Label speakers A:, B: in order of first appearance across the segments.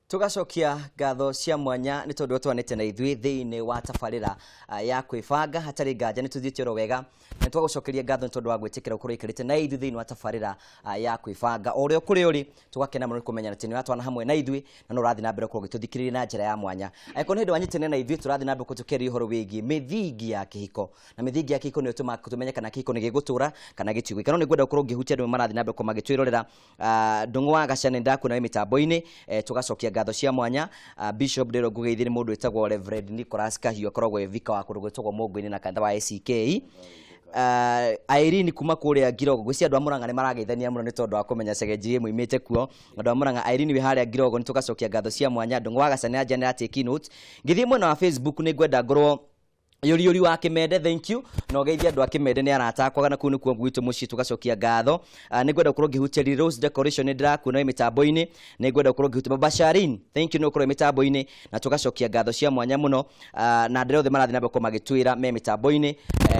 A: Tugacokia ngatho cia mwanya nĩ tondũ twanĩte na ithuĩ thĩinĩ wa tabarĩra ya kwĩbanga. Hatarĩ nganja nĩ tũthiĩte oro wega na twagũcokeria ngatho nĩ tondũ wa gwĩtĩkĩra gũkorwo ikarĩte na ithuĩ thĩinĩ wa tabarĩra ya kwĩbanga. O ũrĩa kũrĩ ũrĩ, tũgakena mũno nĩ kũmenya atĩ nĩ ũratwana hamwe na ithuĩ na no ũrathiĩ na mbere gũkorwo ũgĩtũthikĩrĩria na njĩra ya mwanya. Angĩkorwo nĩ hĩndĩ wanyitane na ithuĩ, tũrathiĩ na mbere gũtũkĩaria ũhoro wĩgiĩ mĩthingi ya kĩhiko, na mĩthingi ya kĩhiko nĩyo ĩtũmaga tũmenye kana kĩhiko nĩ gĩgũtũra kana gĩtigũikara. No nĩ ngwenda gũkorwo ngĩhutia andũ marathiĩ na mbere gũkorwo magĩtwĩrorera. Ndũng'ũ wa Gacane, ndakuona wĩ mĩtambo-inĩ. Tũgacokia ngatho cia mwanya. Bishop Ndĩro ngũgeithie, nĩ mũndũ wĩtagwo Reverend Nicholas Kahiũ, akoragwo e vicar wa kũndũ gwĩtagwo Mũngũ-inĩ na kanitha wa ACK. Irene kuma kũrĩa Ngirogo, gwĩcia andũ a Mũrang'a nĩ marageithania mũno nĩ tondũ wa kũmenya Chege GM imĩte kuo. Andũ a Mũrang'a, Irene wĩ harĩa Ngirogo, nĩ tũgacokia ngatho cia mwanya. Ndũng'ũ wa Gacane anjia nĩ take notes. Ngĩthiĩ mwena wa Facebook, nĩ ngwenda ngorwo Yũriũri wa Kĩmende, thank you, na ũgeithie andũ a Kĩmende, nĩ arata akwa na kũu nĩkuo gwitũ mũciĩ, tũgacokia ngatho. Nĩ ngwenda gũkorwo ngĩhutia Rose Decoration, nĩ ndĩrakuona wĩ mĩtambo-inĩ. Nĩ ngwenda gũkorwo ngĩhutia Baba Sharin, thank you nĩ gũkorwo wĩ mĩtambo-inĩ, na tũgacokia ngatho cia mwanya mũno. Na andũ arĩa othe marathiĩ na mbere gũkorwo magĩtwĩra me mĩtambo-inĩ,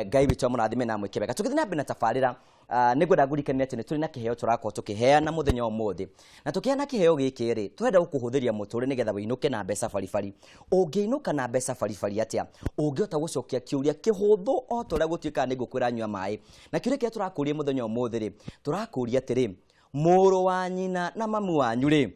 A: Ngai witũ amũrathime na amwĩke wega. Tũgĩthiĩ na mbere na tabarĩra, nĩ ngwenda ngũririkanie atĩ nĩ tũrĩ na kĩheo tũrakorwo tũkĩheana mũthenya wa ũmũthĩ, na tũkĩheana kĩheo gĩkĩ rĩ, tũrenda gũkũhũthĩria mũtũrĩre nĩgetha wĩinũke na mbeca baribari. Ũngĩinũka na mbeca baribari atĩa? Ũngĩhota gũcokia kĩũria kĩhũthũ o ta ũrĩa gũtuĩkaga nĩ ngũkũ ĩranyua maĩ. Na kĩũria kĩrĩa tũrakũria mũthenya wa ũmũthĩ rĩ, tũrakũria atĩrĩ, mũrũ wa nyina na mamu wanyu rĩ,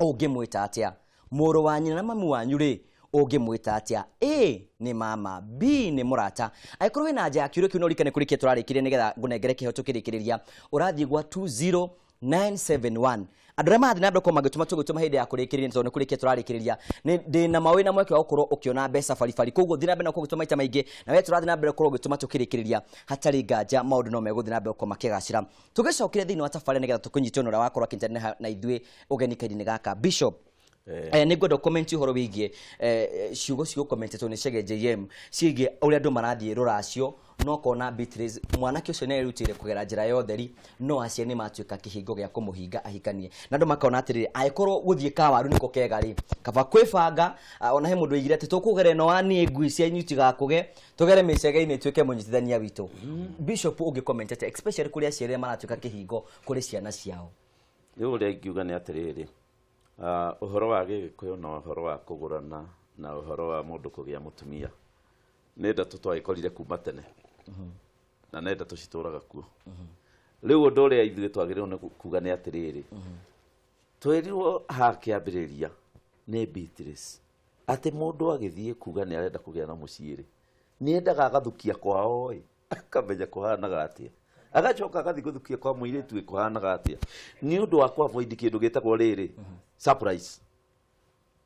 A: ũngĩmwĩta atĩa? Mũrũ wa nyina na mamu wanyu rĩ, ũngĩmwĩta atĩa? A nĩ mama, B nĩ mũrata. Angĩkorwo wĩna anja ya kĩũria kĩu, no ũririkane kũrĩ kĩrĩa tũrarĩkirie nĩgetha ngũnengere kĩheo tũkĩrĩkĩrĩria. Ũrathiĩ gwa 20971. Andũ arĩa marathiĩ na mbere gũkorwo magĩtũma, tũgĩtũma hĩndĩ ya kũrĩkĩrĩria, tondũ nĩ kũrĩkia tũrarĩkĩrĩria, nĩ ndĩna ma wĩna mweke wa gũkorwo ũkĩona mbeca baribari. Koguo thiĩ na mbere na gũkorwo ũgĩtũma maita maingĩ, na we tũrathiĩ na mbere gũkorwo ũgĩtũma tũkĩrĩkĩrĩria. Hatarĩ nganja maũndũ no megũthiĩ na mbere gũkorwo makĩgacĩra. Tũgĩcokire thĩinĩ wa tabarĩra nĩgetha tũkũnyite ũna ũrĩa wakorwo akĩnyitanĩra na ithuĩ ũgeni kahinda-inĩ gaka. Bishop, nĩ ngwenda comment ũhoro wĩgiĩ ciugo cigũkomentetwo nĩ Chege JM ciĩgiĩ ũrĩa andũ marathiĩ rũracio, no kona Beatrice mwanake ũcio nĩ erutĩire kũgera njĩra ya ũtheri, no aciari nĩ matuĩka kĩhingo gĩa kũmũhinga ahikanie, na andũ makona atĩrĩrĩ, angĩkorwo gũthiĩ kawaru nĩko kega rĩ, kaba kwĩbanga. Ona he mũndũ oigire atĩ tũkũgera ĩno wa niĩ ngui cianyu itigakũge, tũgere mĩcege-inĩ ituĩke mũnyitithania witũ. Bishop, ũngĩ comment atĩa, especially kũrĩ aciari arĩa maratuĩka kĩhingo kũrĩ ciana ciao?
B: Rĩu ũrĩa ingiuga nĩ atĩrĩrĩ, ũhoro wa Gĩgĩkũyũ na ũhoro wa kũgũrana na ũhoro wa mũndũ kũgĩa mũtumia nĩ ndeto twagĩkorire kuma tene, na nĩ ndeto citũraga kuo. Rĩu ũndũ ũrĩa ithuĩ twagĩrĩirwo nĩ kuga nĩ atĩrĩrĩ, twerirwo haha kĩambĩrĩria nĩ Beatrice atĩ mũndũ agĩthiĩ kuga nĩ arenda kũgĩa na mũciĩ rĩ, nĩ endaga agathukia kwao ĩ, akamenya kũhanaga atĩa, agacoka agathiĩ gũthukia kwa mũirĩtu ĩ, kũhanaga atĩa, nĩ ũndũ wa kũ avoid kĩndũ gĩtagwo rĩrĩ surprise.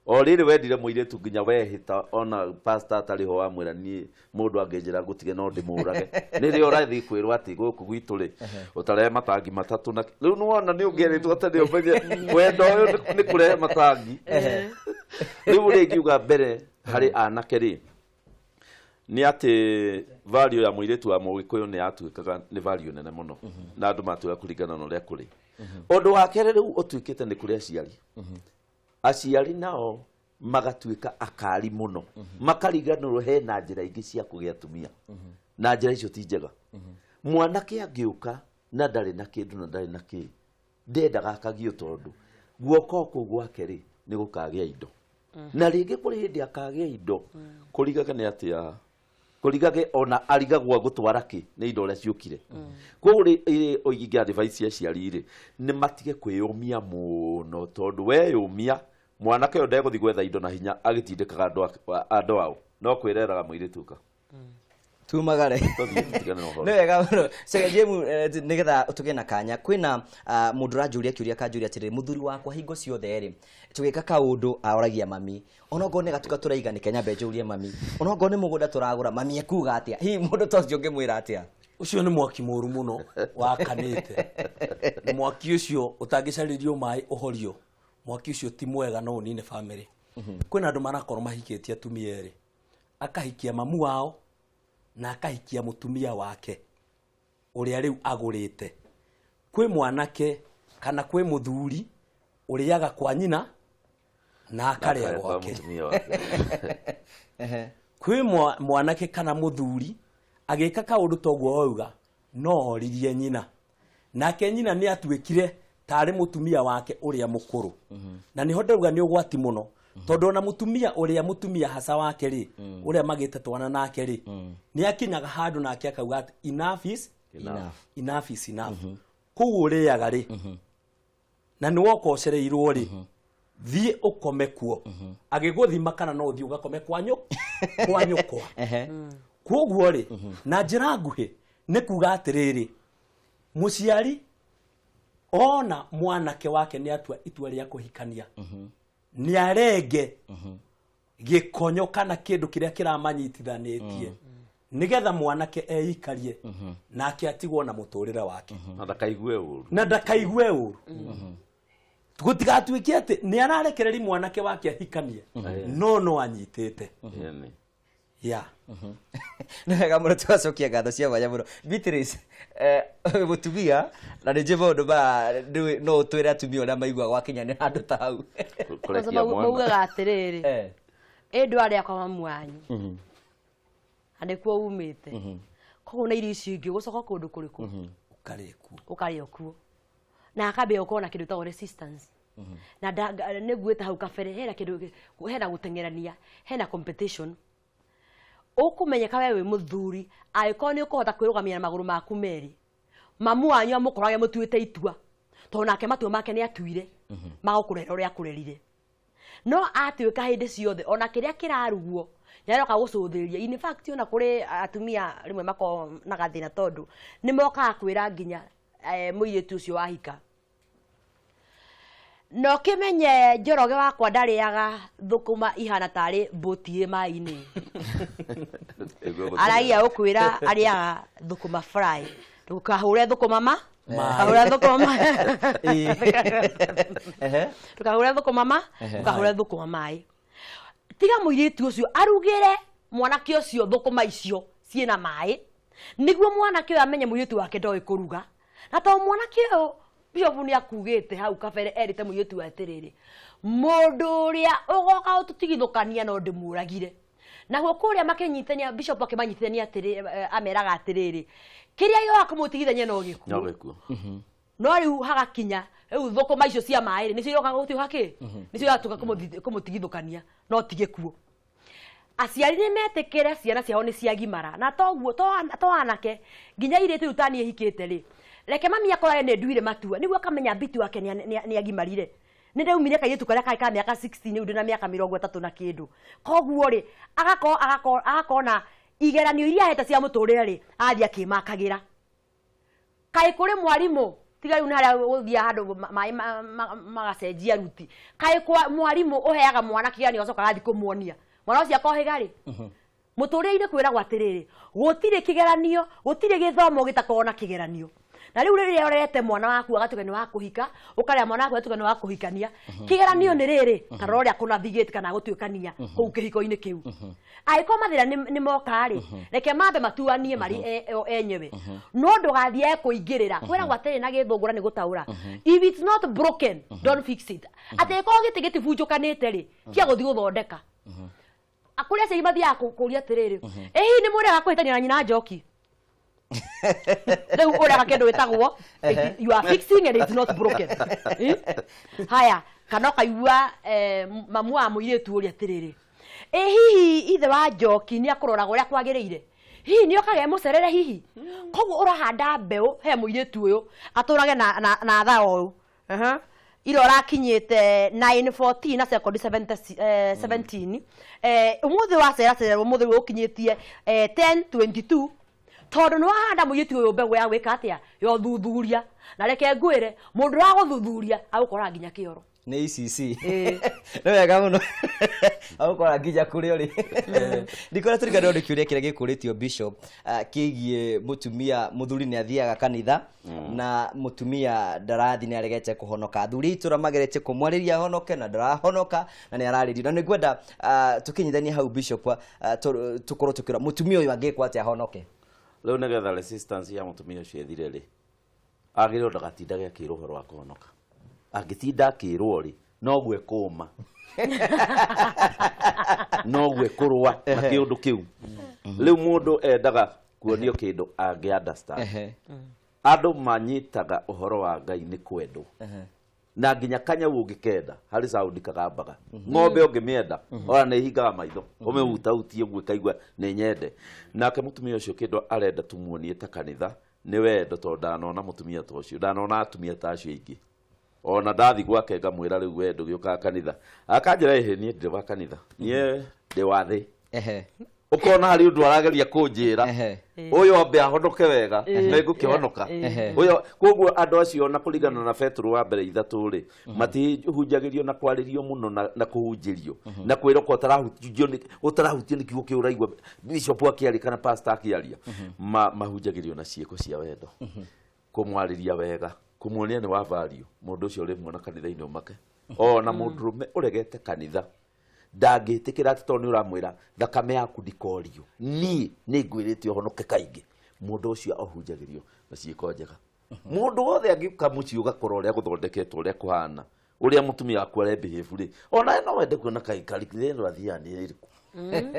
B: O rĩrĩ wendire mũirĩtu nginya wehĩta, ona pastor atarĩ ho, wamwĩra, "Niĩ mũndũ angĩnjĩra ngũtige no ndĩmũrage." Rĩrĩa ũrathiĩ kwĩrwo atĩ gũkũ gwitũ rĩ, ũtarehe matangi matatũ, na rĩu nĩwona nĩ ũngĩerĩtwo tene ũmenye wendo ũyũ nĩ kũrehe matangi. Rĩu ũrĩa ingiuga mbere harĩ anake rĩ, nĩ atĩ value ya mũirĩtu wa Mũgĩkũyũ nĩ yatuĩkaga nĩ value nene mũno, na andũ matuaga kũringana na ũrĩa kũrĩ. Ũndũ wa kerĩ rĩu ũtuĩkĩte nĩ kũrĩ aciari. Aciari nao magatuĩka akari mũno, makariganĩrwo hena njĩra ingĩ cia kũgĩa atumia, na njĩra icio ti njega. Mwanake angĩũka na ndarĩ na kĩndũ na ndarĩ na kĩ, ndendaga akagio, tondũ guoko kũu gwake rĩ, nĩ gũkagĩa indo, na rĩngĩ kũrĩ hĩndĩ akagĩa indo. Kũrigaga nĩ atĩa? Kũrigage ona arigagwo gũtwara kĩ nĩ indo ũrĩa ciũkire. Koguo rĩ, ingĩ advice aciari rĩ, nĩ matige kwĩyũmia mũno, tondũ weyũmia, mwanake ũyũ ndegũthiĩ gwetha indo na hinya agĩtindĩkaga andũ ao, no kwĩreraga mũirĩtu ũka.
A: Tumagare.
B: Tũthiĩ tũtigane na ũhoro.
A: Nĩ wega mũno, Chege Jemu. Nĩgetha tũgĩe na kanya, kwĩna mũndũ ũranjũria kĩũria, akanjũria atĩrĩrĩ, mũthuri wakwa hingo ciothe rĩ, tũgĩka kaũndũ aroragia mami, onokorwo nĩ gatuka tũraiga, nĩke nyambe njũrie mami, onokorwo nĩ mũgũnda tũragũra, mami ekuga atĩa? Hihi mũndũ ta ũcio ũngĩmwĩra atĩa?
C: Ũcio nĩ mwaki mũru mũno wakanĩte, na mwaki ũcio ũtangĩcarĩrio maĩ ũhorio, mwaki ũcio ti mwega, no ũnine famĩlĩ. Kwĩna andũ marakorwo mahikĩtie atumia erĩ, akahikia mamu wao na akahikia mũtumia wake ũrĩa rĩu agũrĩte. Kwĩ mwanake kana kwĩ mũthuri ũrĩaga kwa nyina na akarĩa
B: Akarĩa kwa
C: gwake.
B: Mũtumia wake.
C: Kwĩ mwanake kana mũthuri agĩka kaũndũ toguo wauga, no oririe nyina, nake nyina nĩ atuĩkire Tarĩ mũtumia wake ũrĩa mũkũrũ, na nĩho ndauga nĩ ũgwati mũno, tondũ ona mũtumia ũrĩa mũtumia haca wake rĩ, ũrĩa magĩte twana nake rĩ, nĩ akinyaga handũ nake akauga atĩ enough is
A: enough.
C: Enough is enough. Kũu ũrĩaga rĩ, na nĩ woka ũcereirwo rĩ, thiĩ ũkome kuo. Agĩgũthima kana no ũthiĩ ũgakome kwa nyũkwa. Koguo rĩ, na njĩra nguhĩ nĩ kuga atĩrĩrĩ, mũciari ona mwanake wake nĩ atua itua rĩa kũhikania, nĩ arenge gĩkonyo kana kĩndũ kĩrĩa kĩramanyitithanĩtie, nĩgetha mwanake eikarie nake atigwo na mũtũrĩre wake.
B: Na ndakaigue ũru.
C: Na ndakaigue ũru, gũtigatuĩke atĩ nĩ ararekereri mwanake wake ahikanie no anyitĩte.
B: Ĩni.
C: Ya.
A: Nĩ wega mũno, tũgacokia ngatho cia mwanya mũno, Beatrice. Mũtumia na nĩ njũĩ maũndũ maya no ũtwĩre atumia ũrĩa maiguaga gwakinya nĩ handũ ta hau.
B: Kũrekia mwana.
D: Maugaga atĩrĩrĩ, ĩ ndwarĩa kwa mamu wanyu na nĩkuo umĩte, koguo na irio icio ingĩ ũgũcoka kũndũ kũrĩkũ?
C: Ũkarĩe kuo.
D: Ũkarĩa kuo na akambia gũkorwo na kĩndũ gĩtagwo resistance na nĩnguĩte hau kabere hena kĩndũ hena gũteng'erania, hena competition. Ũkũmenyeka we wĩ mũthuri angĩkorwo nĩ ũkũhota kwĩrũgamia na magũrũ maku merĩ. Mamu wanyu amũkorage mũtuĩte itua, tondũ nake matua make nĩ atuire magũkũrera ũrĩa akũrerire, no atuĩka hĩndĩ ciothe ona kĩrĩa kĩrarugwo nĩaroka gũcũthĩrĩria. In fact, ona kũrĩ atumia rĩmwe makoragwo na gathĩna, tondũ nĩ mokaga kwĩra nginya mũirĩtu ũcio wahika, na ũkĩmenye Njoroge wakwa ndarĩaga thũkũma ihana tarĩ mbũti ĩ maĩ-inĩ.
B: Nĩguo.
D: Aragia gũkwĩra arĩaga thũkũma fry, ndũkahũre thũkũma ma
C: Maĩ.
D: Kahũre thũkũma ma. Ndũkahũre thũkũma ma, ndũkahũre thũkũma maĩ. Tiga mũirĩtu ũcio arugĩre mwanake ũcio thũkũma icio ciĩna maĩ, nĩguo mwanake ũyũ amenye mũirĩtu wake ndoĩ kũruga. Na to mwanake ũyũ, bishop nĩ akugĩte hau kabere erĩte mũirĩtu atĩrĩrĩ, mũndũ ũrĩa ũgoka gũtũtigithũkania no ndĩmũragire. Naguo kũrĩa makĩnyitania, bishop akĩmanyitithania atĩrĩ, ameraga atĩrĩrĩ, kĩrĩa gĩoka kũmũtigithania no gĩkuũ.
B: No gĩkuũ.
D: No rĩu hagakinya rĩu thũkũma icio cia maĩ rĩ, nĩcio iroka gũtuĩka kĩ, nĩcio iratuĩka kũmũtigithũkania no ti gĩkuũ. Aciari nĩ metĩkĩre ciana ciao nĩ ciagimara, na toguo to anake nginya airĩtu. Rĩu taniĩ hikĩte rĩ, reke mami akorage nĩ nduire matua nĩguo akamenya biti wake nĩ agimarire. Nĩ ndaumire kairĩtu karĩa karĩ ka mĩaka 16, rĩu ndĩna mĩaka 30 na kĩndũ. Koguo rĩ, agakorwo na igeranio iria ahete cia mũtũrĩre rĩ, athiĩ akĩmakagĩra. Kaĩ kũrĩ mwarimũ tiga rĩu nĩ harĩa gũthiĩ handũ maĩ magacenjia ruti? Kaĩ kwa mwarimũ ũheaga mwana kĩgeranio agacoka agathiĩ kũmuonia mwana ũcio akohĩga rĩ? Mũtũrĩre-inĩ kwĩragwo atĩrĩrĩ, gũtirĩ kĩgeranio, gũtirĩ gĩthomo gĩtakoragwo na kĩgeranio. Na rĩu rĩrĩa ũrerete mwana waku agatuĩka nĩ wa kũhika, ũkarera mwana waku agatuĩka nĩ wa kũhikania, kĩgeranio nĩ rĩrĩ, ta rora ũrĩa kũnavigate kana gũtuĩkania kũu kĩhiko-inĩ kĩu. Angĩkorwo mathĩna nĩ moka rĩ, reke mambe matuanie marĩ o enyewe, no ndũgathiage kũingĩrĩra. Kwĩragwo atĩrĩ na gĩthũngũra nĩ gũtaũra, if it's not broken, don't fix it. Atĩ ĩkorwo gĩtĩ gĩtibunjũkanĩte rĩ, tiga gũthiĩ gũthondeka. Kũrĩ aciari mathiaga kũria atĩrĩrĩ, ĩ hihi nĩ mũrega kũhĩtania na nyina Njoki? Rĩu ũreka kĩndũ gĩtagwo you are fixing and it's not broken. Eh? Haya, kana ũkaigua mamu wa mũirĩtu ũrĩa atĩrĩrĩ, ĩ hihi ithe wa Njoki nĩ akũroraga ũrĩa kwagĩrĩire? Hihi nĩ okaga mũcerere hihi? Koguo ũrahanda mbeũ he mũirĩtu ũyũ atũrage na thaa ũyũ. Ira ũrakinyĩte 9:14 na sekondi 70, 17. Ũmũthĩ waceracererwo, ũmũthĩ rĩu ũkinyĩtie 10:22, tondũ nĩ wahanda mũirĩtu ũyũ mbegũ ya gwĩka atĩa, ya ũthuthuria. Na reke ngwĩre, mũndũ wa gũthuthuria agũkoraga nginya kĩoro.
A: Nĩ ICC.
D: Ĩĩ.
A: Nĩ wega mũno, agũkora nginya kũrĩa ũrĩ. Ndikora tũriganĩrwo nĩ kĩũria kĩrĩa gĩkũrĩtio bishop, kĩgiĩ mũtumia. Mũthuri nĩ athiaga kanitha na mũtumia ndarathi, nĩ aregete kũhonoka. Athuri a itũra mageretie kũmwarĩria ahonoke na ndarahonoka, na nĩ ararĩrio. Na nĩ ngwenda tũkĩnyithanie hau, bishop, tũkorwo tũkĩra mũtumia ũyũ angĩkwo atĩa ahonoke.
B: Rĩu nĩgetha resistance ya mũtumia ũcio ĩthire rĩ, agĩrĩirwo ndagatindage akĩrwo ũhoro wa kũhonoka. Angĩtinda akĩrwo rĩ, noguo ekũma, noguo ekũrũa na kĩũndũ kĩu. Rĩu mũndũ endaga kuonio kĩndũ angĩ understand. Andũ manyitaga ũhoro wa Ngai nĩ kwendwo. Na nginya kanyau ũngĩkenda harĩ sound kagambaga. Ng'ombe ũngĩmĩenda ona nĩ ĩhingaga maitho, ũmĩhutahutie ũguo ĩkaigua nĩ nyende. Nake mũtumia ũcio kĩndũ arenda tumuonie ta kanitha nĩ wendo, tondũ ndanona mũtumia ta ũcio, ndanona atumia ta acio aingĩ. Ona ndathi gwake ngamwĩra rĩu we ndũgĩũkaga kanitha, akanjĩra ĩhĩ niĩ ndirĩ wa kanitha, niĩ ndĩ wa thĩ. Ũkona harĩ ũndũ arageria kũnjĩra, ũyũ ambe ahonoke wega nĩ ngũkĩhonoka ũyũ. Koguo andũ acio ona kũringana na Petero wa mbere 3 rĩ, matihunjagĩrio na kwarĩrio mũno na kũhunjĩrio na kwĩrwo kwa ũtarahunjio nĩ ũtarahutio nĩ kiugo kĩu ũraigua bishop akĩaria kana pastor akĩaria. Mahunjagĩrio na ciĩko cia wendo, kũmwarĩria wega, kũmuonia nĩ wa value mũndũ ũcio ũrĩmuona kanitha-inĩ ũmake. Ona mũndũrũme ũregete kanitha ndangĩtĩkĩra atĩ tondũ nĩ ũramwĩra thakame yaku ndikorio, niĩ nĩ ngwĩrĩte ũhonoke kaingĩ. Mũndũ ũcio ahunjagĩrio na ciĩko njega. Mũndũ wothe angĩũka mũciĩ ũgakora ũrĩa gũthondeketwo, ũrĩa kũhana, ũrĩa mũtumia waku arebehave rĩ, onawe no wende kuona kaĩ karĩ ĩno athiaga nĩ ĩrĩkũ.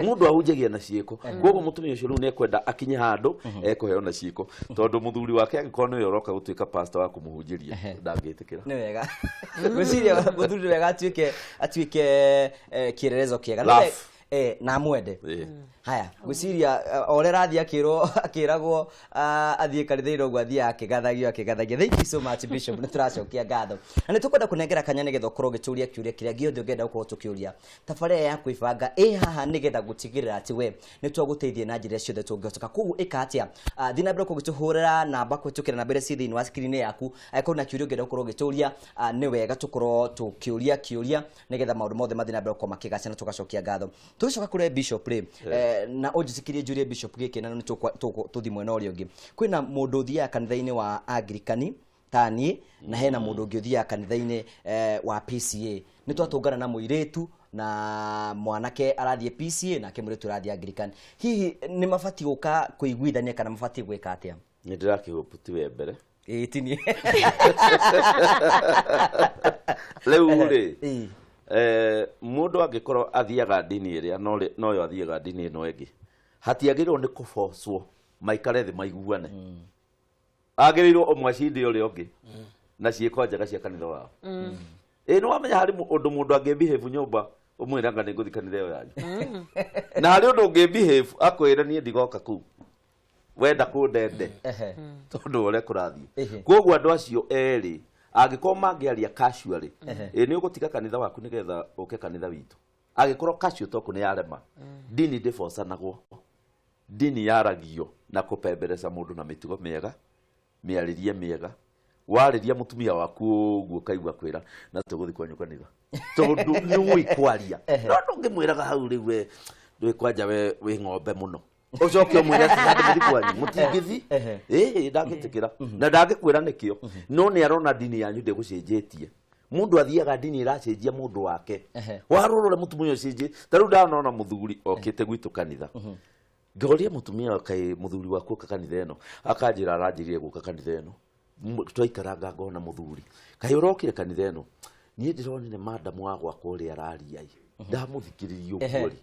B: Mũndũ ahunjagia na ciĩko. Koguo mũtumia ũcio rĩu nĩ ekwenda akinye handũ ekũheo na ciĩko, tondũ mũthuri wake angĩkorwo nĩwe ũroka gũtuĩka pastor wa kũmũhunjĩria ndangĩtĩkĩra.
A: Nĩ wega gwĩciria mũthuri nĩ wega atuĩke kĩelelezo kĩega.
B: Love.
A: Na amwende. Haya, gwĩciria o ũrĩa arathiĩ akĩrwo akĩragwo athiĩ kanitha-inĩ ũguo athiaga akĩgathagio akĩgathagio. Thank you so much, Bishop, nĩ tũracokia ngatho na nĩ tũkwenda kũnengera kanya nĩgetha ũkorwo ũgĩtũria kĩũria kĩrĩa gĩothe ũngĩenda gũkorwo tũkĩũria. Tabarĩra ya kwĩbanga ĩ haha nĩgetha gũtigĩrĩra atĩ we nĩ twagũteithia na njĩra ciothe tũngĩhoteka. Koguo ĩka atĩa? Thiĩ na mbere gũgĩtũhũrĩra namba kũhĩtũkĩra namba iria ciĩ thĩinĩ wa screen yaku. Angĩkorwo na kĩũria ũngĩenda gũkorwo ũgĩtũria, nĩ wega tũkorwo tũkĩũria kĩũria nĩgetha maũndũ mothe mathiĩ na mbere gũkorwo makĩgacĩra na tũgacokia ngatho. Tũgĩcoka kũrĩ Bishop rĩ, na ũnjĩtĩkĩrie njũrie Bishop gĩkĩ na nĩ tũthiĩ mwena ũrĩa ũngĩ. Kwĩna mũndũ ũthiaga kanitha-inĩ wa Anglikani ta niĩ, na hena mũndũ ũngĩ ũthiaga kanitha-inĩ wa PCA. Nĩ twatũngana na mũirĩtu na mwanake arathiĩ PCA nake mũirĩtu arathiĩ Anglican. Hihi nĩ mabatiĩ gũka kũiguithania kana mabatiĩ gwĩka atĩa?
B: Nĩ ndĩrakĩhope ti we mbere.
A: Ĩĩ, ti niĩ.
B: Rĩu rĩ, mũndũ angĩkorwo athiaga ndini ĩrĩa noyo athiaga ndini ĩno ĩngĩ, hatiagĩrĩirwo nĩ kũbocwo maikare thĩ maiguane. Agĩrĩirwo ũmwe acinde ũrĩa ũngĩ na ciĩko njega cia kanitha wao. Ĩĩ, nĩ wamenya harĩ ũndũ mũndũ angĩbehave nyũmba ũmwĩre anga nĩ ngũthiĩ kanitha ĩyo yanyu, na harĩ ũndũ ũngĩbehave akwĩre niĩ ndigoka kũu, wenda kũndende tondũ ũrĩa kũrathiĩ. Koguo andũ acio erĩ angĩkorwo mangĩaria casually, ĩ nĩ ũgũtiga kanitha waku nĩgetha ũke kanitha witũ, angĩkorwo casual talk nĩ yarema. Ndini ndĩbocanagwo, ndini yaragio na kũpembereca mũndũ na mĩtugo mĩega, mĩarĩrie mĩega. Warĩria mũtumia waku ũguo ũkaigua kwĩra na tũgũthiĩ kwanyu kanitha tondũ nĩ ũĩ kwaria, no ndũngĩmwĩraga hau rĩu we ndũĩ kwanja we wĩ ng'ombe mũno, ũcoke ũmwĩre atĩ handũ mũthi kwanyu mũtingĩthi. Ĩĩ, ndangĩtĩkĩra na ndangĩkwĩra nĩkĩo, no nĩ arona ndini yanyu ndĩgũcenjetie. Mũndũ athiaga ndini ĩracenjia mũndũ wake. Warora ũrĩa mũtumia ũcenjie, ta rĩu ndanona mũthuri okĩte gwitũ kanitha, ngoria mũtumia kaĩ mũthuri waku oka kanitha ĩno, akanjĩra aranjĩrire gũka kanitha ĩno. Twaikaranga ngona mũthuri kaĩ ũrokire kanitha ĩno, niĩ ndĩronire madamu wa gwakwa ũrĩa araria ĩ, ndamũthikĩrĩria ũguo rĩ,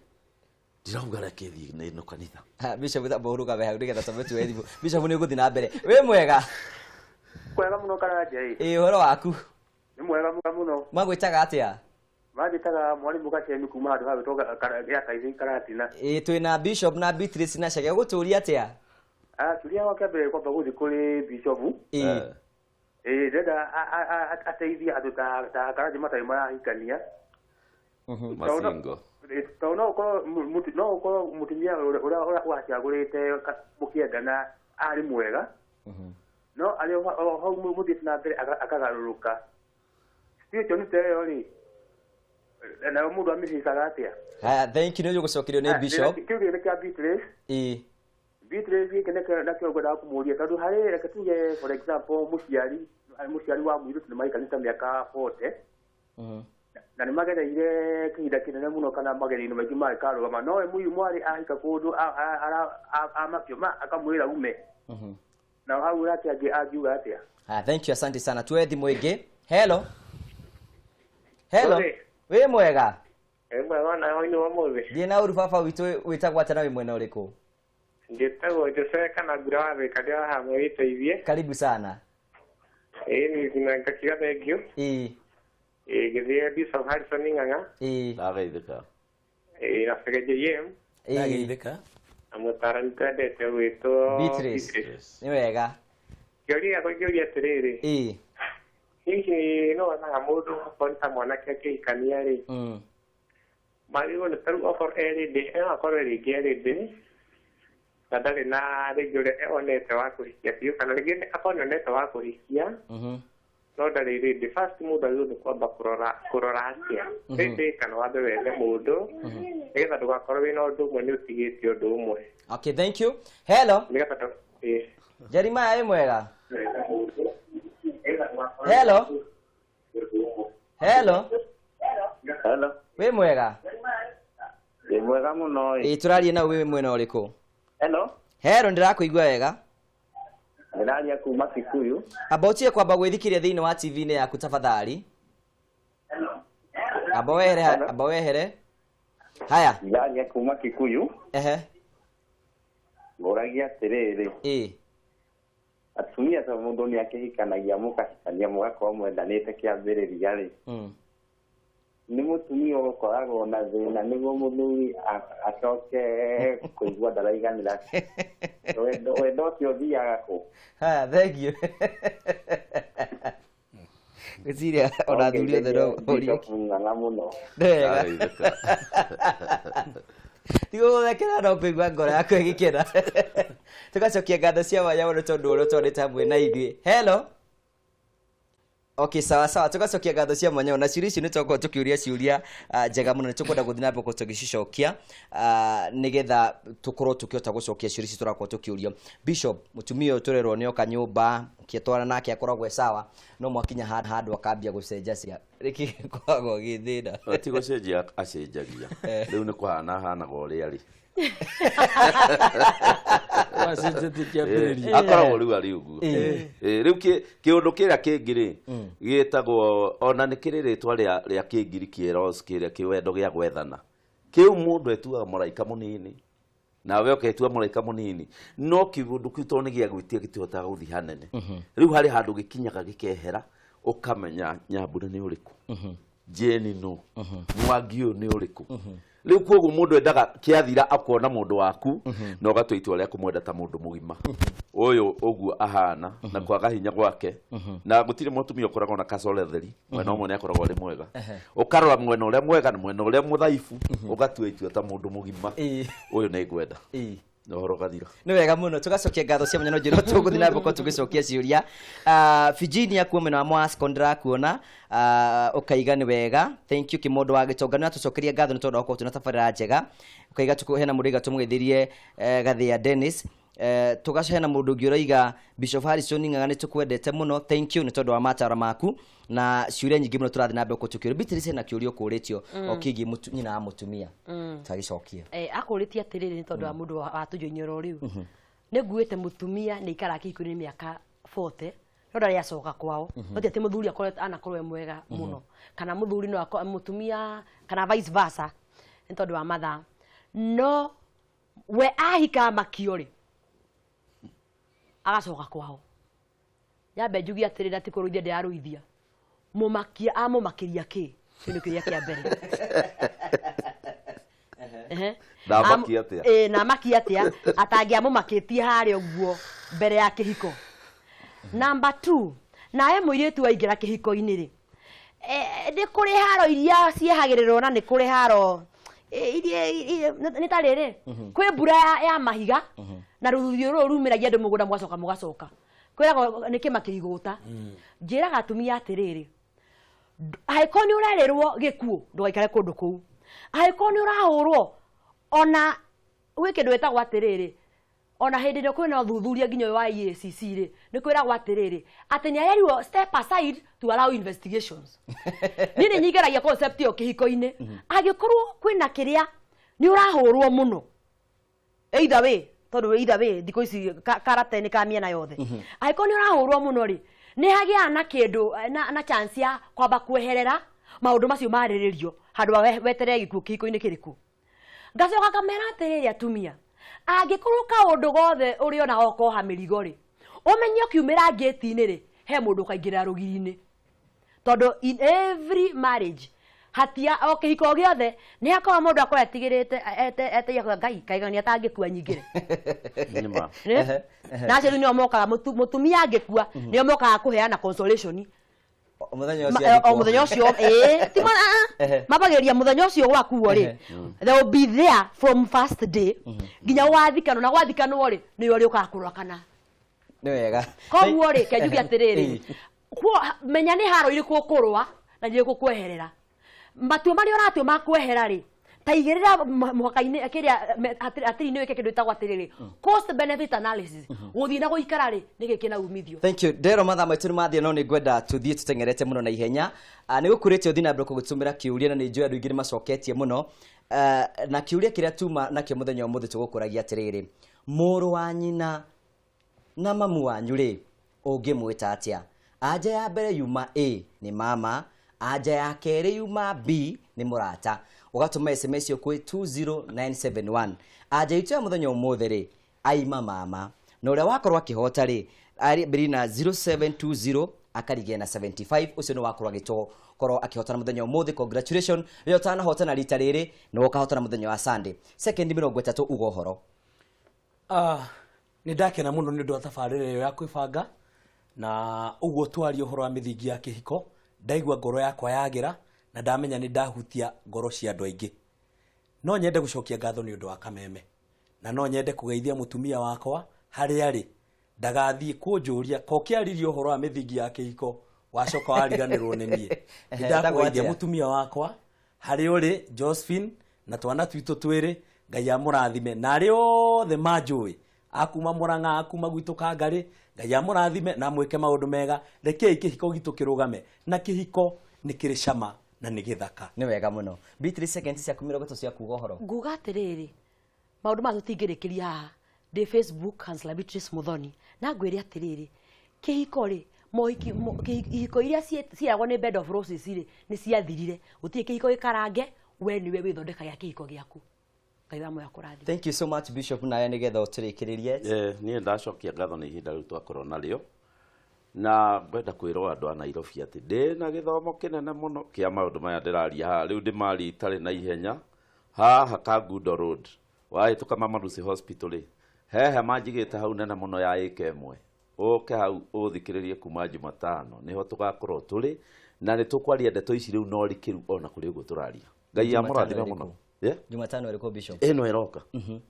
B: ndirauga reke thiĩ na ĩno kanitha.
A: Ha, Bishop thamba ũrũgame hau nĩgetha tũmbe tuoe thimũ. Bishop nĩ ũgũthiĩ na mbere. Wĩ mwega?
E: Kwega mũno Karanja ĩ.
A: Ĩ, ũhoro waku?
E: Nĩ mwega mũno.
A: Magwĩtaga atĩa?
E: Manjĩtaga mwarimũ Gacemi kuma handũ hagwĩtwo gĩa Kaithĩ Karatina.
A: Ĩ, twĩna Bishop na Beatrice na Chege, ũgũtũria atĩa?
E: Kĩũria gĩakwa kĩa mbere kwamba gũthiĩ kũrĩ Bishop.
A: Ĩ.
E: Ĩ, ndĩrenda ateithie andũ ta Karanja matarĩ marahikania.
B: Masingo.
E: Tondũ no ũkorwo mũtumia ũrĩa wacagũrĩte mũkĩendana arĩ mwega, no arĩ o hau mũthiĩte na mbere akagarũrũka. Situation ta ĩyo rĩ, nayo mũndũ amĩcicaga atĩa?
A: Haya, thank you, nĩ ũgũcokerio nĩ Bishop.
E: Kĩu gĩkĩ kĩa Beatrice.
A: Ĩ.
E: Beatrice gĩkĩ nĩkĩo nakĩo ngwendaga kũmũria, tondũ harĩ reke tuge for example mũciari wa mũirĩtu nĩ maikarĩte mĩaka 40. Na nĩ magereire kĩhinda kĩnene mũno kana magerio-inĩ maingĩ mangĩkarũgama, no we mũiyu mwarĩ ahika kũndũ amakio ma akamwĩra ume. Na hau nake angiuga atĩa?
A: Thank you, asante sana. Tuoe thimũ ĩngĩ. Hello. Hello.
E: Oi.
A: Wĩ mwega?
E: Wĩ mwega na hwainĩ wa ũmũthĩ.
A: Thiĩ na ũru baba witũ, wĩtagwo atĩa na wĩ mwena ũrĩkũ?
F: Njĩtagwo Jose kana Ngura wa Thika ndĩ haha mwĩteithie.
A: Karibu sana.
F: Ĩĩ nĩ ngakiuga thengiũ.
A: Ĩĩ.
F: Ĩĩ ngĩthiĩ Bishop Harrison Ng'ang'a.
A: Ĩĩ.
B: Ndageithĩka.
F: Ĩĩ na Chege JM.
A: Ĩĩ.
C: Ndageithĩka.
F: Na mũtaarani twendete ũgwĩtwo
A: Beatrice. Nĩ wega.
F: Kĩũria gĩakwa ingĩũria atĩrĩrĩ.
A: Ĩĩ.
F: Hihi no wonaga mũndũ okorwo nĩ ta mwanake akĩhikania rĩ, magĩrĩirwo nĩ tarĩu okorwo erĩndĩ, no akorwo rĩngĩ erĩndĩ na ndarĩ na rĩngĩ ũrĩa onete wa kũhikia biũ, kana rĩngĩ akorwo nĩ onete wa kũhikia no ndarĩ rĩndĩ. First mũndũ agĩrĩirwo nĩ kwamba kũrora atĩa rĩndĩ, kana wambe wethe mũndũ nĩgetha ndũgakorwo wĩna ũndũ ũmwe nĩ ũtigĩtie ũndũ ũmwe.
A: Okay, thank you. Hello.
F: Nĩgetha ĩĩ.
A: Jeremiah, wĩ mwega? Hello. Hello.
G: Hello.
A: Wĩ mwega?
G: Ndĩ mwega mũno ĩ.
A: Ĩĩ, tũraria na wĩ mwena ũrĩkũ?
G: Hello.
A: Hello, ndĩrakũigua wega.
G: Ndĩraria kuma Kikuyu.
A: Amba ũtige kwamba gwĩthikĩria thĩinĩ wa TV-inĩ yaku tafadhali. Amba wehere, amba wehere. Haya.
G: Ndĩraria kuma Kikuyu.
A: Ehe.
G: Ngũragia atĩrĩrĩ.
A: Ĩĩ.
G: Atumia ta mũndũ nĩ akĩhikanagia mũkahikania mũgakorwo mwendanĩte kĩambĩrĩria rĩ. Nĩ mũtumia ũgũkoragwo na thĩna nĩguo mũthuri acoke kũigua ndaraiganĩra. Wendo ũcio ũthiaga kũ?
A: Haya, thank you. Ngwĩciria ona athuri othe no ũrie.
G: Ng'ang'a mũno.
A: Nĩ wega. Tiga gũthekera no kũigua ngoro yaku ĩgĩkena. Tũgacokia ngatho cia mwanya mũno tondũ ũrĩa ũtwarĩte hamwe na ithuĩ. Hello. Okay, sawa sawa, tugacokia ngatho cia mwanya na ciũria icio nĩ twakorwo tũkĩũria ciũria njega mũno, nĩ tũkwenda gũthiĩ na mbere tũgĩcicokia nĩgetha tũkorwo tũkĩhota gũcokia ciũria ici tũrakorwo tũkĩũrio. Bishop, mũtumia ũyũ tũrerwo nĩ oka nyũmba ũkĩtwara nake akoragwo e sawa, no mwakinya handũ akambia gũcenja rĩkĩ gĩkoragwo gĩ thĩna?
B: Ti gũcenjia acenjagia, rĩu nĩ kũhana ahanaga ũrĩa arĩ.
C: Wacenjetie kĩambĩrĩria.
B: Akoragwo rĩu arĩ ũguo. Rĩu kĩũndũ kĩrĩa kĩngĩ rĩ gĩtagwo, ona nĩ kĩrĩ rĩtwa rĩa kĩngiriki eros, kĩrĩa kĩwendo gĩa gwethana kĩu mũndũ etuaga mũraika mũnini nawe ũketua mũraika mũnini, no kĩũndũ kĩu tondũ nĩ gĩa gwĩtia gĩtihotaga gũthiĩ hanene. Rĩu harĩ handũ gĩkinyaga gĩkehera, ũkamenya Nyambura nĩ ũrĩkũ, Jane no Mwangi ũyũ nĩ ũrĩkũ. Rĩu koguo mũndũ endaga kĩathira akona mũndũ waku na ũgatua itua rĩa kũmwenda ta mũndũ mũgima ũyũ ũguo ahana na kwaga hinya gwake, na gũtirĩ mũtumia ũkoragwo na kacore theri, mwena ũmwe nĩ akoragwo arĩ mwega, ũkarora mwena ũrĩa mwega na mwena ũrĩa mũthaifu, ũgatua itua ta mũndũ mũgima ũyũ nĩ ngwenda na ũhoro ũgathira.
A: Nĩ wega mũno, tũgacokia ngatho cia mwanya no njĩra tũgũthiĩ na mbere tũgĩcokia ciũria. Virginia kuo mwena wa Mwasco ndĩrakuona, ũkaiga nĩ wega, thank you. Kĩmondo wa Gĩtonga nĩ atũcokeria ngatho nĩ tondũ wa gũkorwo twĩna tabarĩra njega, ũkaiga hena mũndũ ũraiga tũmũgeithĩrie Gathĩa Dennis. Tũgacoka mũndũ ũngĩ ũraiga Bishop Harrison Ng'ang'a nĩ tũkwendete mũno, thank you nĩ tondũ wa mataro maku na ciũria nyingĩ mũno tũrathiĩ na mbere gũtũkĩũria. Beatrice, hena kĩũria ũkũrĩtio o kĩgiĩ nyina wa mũtumia, tagĩcokie.
D: Akũrĩtie atĩrĩrĩ, nĩ tondũ wa mũndũ watũjoinia oro rĩu, nĩ nguĩte mũtumia nĩ ikaraga kĩhiko-inĩ mĩaka 40 no ndarĩ acoka kwao, no ti atĩ mũthuri akorwo anakorwo e mwega mũno kana mũthuri no akorwo mũtumia kana vice versa, nĩ tondũ wa mathaa, no we ahika makio rĩ agacoka kwao. Nyambe njugie atĩrĩrĩ, na ti kũrũithia ndĩrarũithia, mũmakia amũmakĩria kĩ? Kĩu nĩ kĩũria kĩa mbere.
B: Na amakia atĩa?
D: Ĩĩ, na amakia atĩa atangĩamũmakĩtie harĩa ũguo mbere ya kĩhiko. Number 2, nawe mũirĩtu waingĩra kĩhiko-inĩ rĩ, nĩ kũrĩ haro iria ciehagĩrĩrwo na nĩ kũrĩ haro iria nĩ ta rĩrĩ, kwĩ mbura ya mahiga na rũthuthuũ rũrũ rumĩragia andũ mũgũnda mũgacoka mũgacoka kwĩragwo nĩ kĩma kĩigũta. Njĩraga atumia atĩrĩrĩ, angĩkorwo nĩ ũrerĩrwo gĩkuũ ndũgaikare kũndũ kũu, angĩkorwo nĩ ũrahũrwo ona gwĩ kĩndũ gĩtagwo atĩrĩrĩ, ona hĩndĩ ĩrĩa kwĩna ũthuthuria nginya ũyũ wa EACC rĩ, nĩ kwĩragwo atĩrĩrĩ atĩ nĩ arerirwo step aside to allow investigations. Niĩ nĩ nyingĩragia concept ĩyo kĩhiko-inĩ, angĩkorwo kwĩna kĩrĩa nĩ ũrahũrwo mũno either way, tondũ either way thikũ ici karate nĩ ka mĩena yothe, angĩkorwo nĩ ũrahũrwo mũno rĩ, nĩ hagĩaga na kĩndũ na chance ya kwamba kweherera maũndũ macio marĩrĩrio handũ ha weterere gĩkuũ kĩhiko-inĩ kĩrĩkũ. Ngacoka ngamera atĩrĩrĩ atumia, Angĩkorwo kaũndũ gothe ũrĩona okoha mĩrigo rĩ, ũmenye ũkiumĩra ngĩti-inĩ rĩ, he mũndũ ũkaingĩrĩra rũgiri-inĩ. Tondũ in every marriage hatia o kĩhiko gĩothe nĩ hakoragwo mũndũ akorwo etigĩrĩte eteire kuga Ngai kaigania atangĩkua nyingĩre.
B: Nĩ ma.
D: Nĩ? Na acio rĩu nĩo mokaga mũtumia angĩkua nĩo mokaga kũheana consolation.
A: O mũthenya ũcio
D: o mũthenya ũcio ĩĩ ti mambagĩrĩria mũthenya ũcio gwakuo rĩ, they will be there from first day nginya gwathikanwo, na gwathikanwo rĩ nĩo rĩũkaga kũrora kana
A: Nĩ wega.
D: Koguo rĩ ke njuge atĩrĩrĩ, menya nĩ haro irĩkũ ũkũrũa na nĩ irĩkũ ũkweherera. Matua marĩa ũratua ma kwehera rĩ, ta igĩrĩra mũhaka-inĩ kĩrĩa hatĩrĩ-inĩ wĩke kĩndũ gĩtagwo atĩrĩrĩ cost benefit analysis, gũthiĩ na gũikara rĩ nĩkĩ kĩna umithio.
A: Thank you. Ndero mathaa maitũ nĩ mathiĩ, no nĩ ngwenda tũthiĩ tũteng'erete mũno na ihenya. Nĩ gũkũrĩte ũthiĩ na mbere kũgĩtũmĩra kĩũria, na nĩ njũĩ andũ aingĩ nĩ macoketie mũno. Na kĩũria kĩrĩa tuma nakĩo mũthenya ũmũthĩ tũgũkũragia atĩrĩrĩ, mũrũ wa nyina na mamu wanyu rĩ, ũngĩmwĩta atĩa? Anja ya mbere yuma A nĩ mama, anja ya kerĩ yuma B nĩ mũrata. Ũgatũma SMS ĩyo kwĩ 20971. Anja itũ ya mũthenya ũmũthĩ rĩ, aima mama, na ũrĩa wakorwo akĩhota rĩ, arĩ na 0720 akarigia na 75, ũcio nĩ wakorwo agĩkorwo akĩhotana mũthenya ũmũthĩ. Congratulations, we ũtanahotana rita rĩrĩ nĩ ũkahotana mũthenya wa Sunday. Second 30 uga ũhoro.
C: Nĩ ndakena mũno nĩ ũndũ wa tabarĩra ĩyo ya kwĩbanga, na ũguo twaria ũhoro wa mĩthingi ya kĩhiko, ndaigua ngoro yakwa yagĩra na ndamenya nĩ ndahutia ngoro cia andũ aingĩ. No nyende gũcokia ngatho nĩ ũndũ wa kameme, na no nyende kũgeithia mũtumia wakwa harĩa arĩ, ndagathiĩ kũnjũria ko kĩaririe ũhoro wa mĩthingi ya kĩhiko wacoka wariganĩrwo nĩ niĩ. Nĩ ndakũgeithia mũtumia wakwa harĩa ũrĩ Josephine, na twana twitũ twĩrĩ, Ngai amũrathime, na arĩa othe manjũĩ akuma Murang'a, akuma gwitũ Kangarĩ, Ngai amũrathime na amwĩke maũndũ mega. Rekei kĩhiko gitũ kĩrũgame, na kĩhiko nĩ kĩrĩ cama na nĩ gĩthaka.
A: Nĩ wega mũno. Beatrice, seconds ciaku 30 cia kuga ũhoro.
D: Nguga atĩrĩrĩ, maũndũ maya tũtingĩrĩkĩria haha. Ndĩ Facebook Counselor Beatrice Muthoni, na ngwĩre atĩrĩrĩ, kĩhiko rĩ, mohiki ihiko iria ciĩragwo nĩ bed of roses rĩ, nĩ ciathirire. Gũtirĩ kĩhiko gĩkarange, we nĩwe wĩthondekagia kĩhiko gĩaku. Ngai wa muoyo akũrathime.
A: Thank you so much Bishop, nawe nĩgetha ũtũrĩkĩrĩrie.
B: Niĩ ndacokia ngatho nĩ ihinda rĩu twakorwo narĩo, na ngwenda kwĩrwo andũ a Nairobi atĩ ndĩna gĩthomo kĩnene mũno kĩa maũndũ maya ndĩraria haha rĩu, ndĩmarie itarĩ na ihenya. Haha Kangundo Road, wahĩtũka Mama Lucy Hospital rĩ, he hema njigĩte hau nene mũno ya ĩka ĩmwe. Ũke hau ũthikĩrĩrie kuma Jumatano, nĩho tũgakorwo tũrĩ na nĩ tũkwaria ndeto ici rĩu no rikĩru ona kũrĩ ũguo tũraria. Ngai amũrathime mũno.
A: Jumatano ĩrĩkũ Bishop?
B: Ĩno ĩroka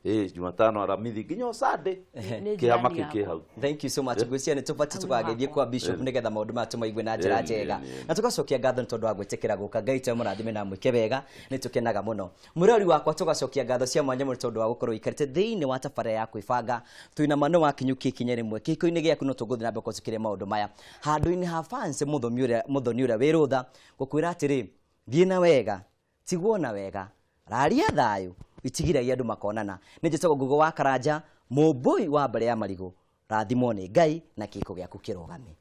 B: ĩ Jumatano, Aramithi nginya Sunday,
D: Nĩ
B: kĩama
D: jirani
B: kĩu kĩ hau.
A: Thank you so much. Ngwĩciria nĩ tũbatiĩ tũkagĩthiĩ kwa Bishop nĩgetha maũndũ maya tũmaigue na njĩra njega. Na tũgacokia ngatho nĩ tondũ wa gwĩtĩkĩra gũka. Ngai twe mũrathime na mwĩke wega, nĩ tũkenaga mũno. Mũrori wakwa, tũgacokia ngatho cia mwanya mũno tondũ wa gũkorwo ũikarĩte thĩinĩ wa tabarĩra ya kwĩbanga. Twĩna ma nĩ wakinyũkia ikinya rĩmwe kĩhiko-inĩ gĩaku, no tũgũthiĩ na mbere tũkĩria maũndũ maya. Handũ-inĩ ha fans mũthoni ũrĩa wĩ rũtha, ngũkwĩra atĩrĩ, thiĩ na wega, tigwo na wega, raria thayũ, itigiragia andũ makonana. Nĩ njĩtagwo Ngugo wa Karanja, mũmbũi wa mbere ya marigũ. Rathimwo nĩ Ngai na kĩhiko gĩaku kĩrũgame.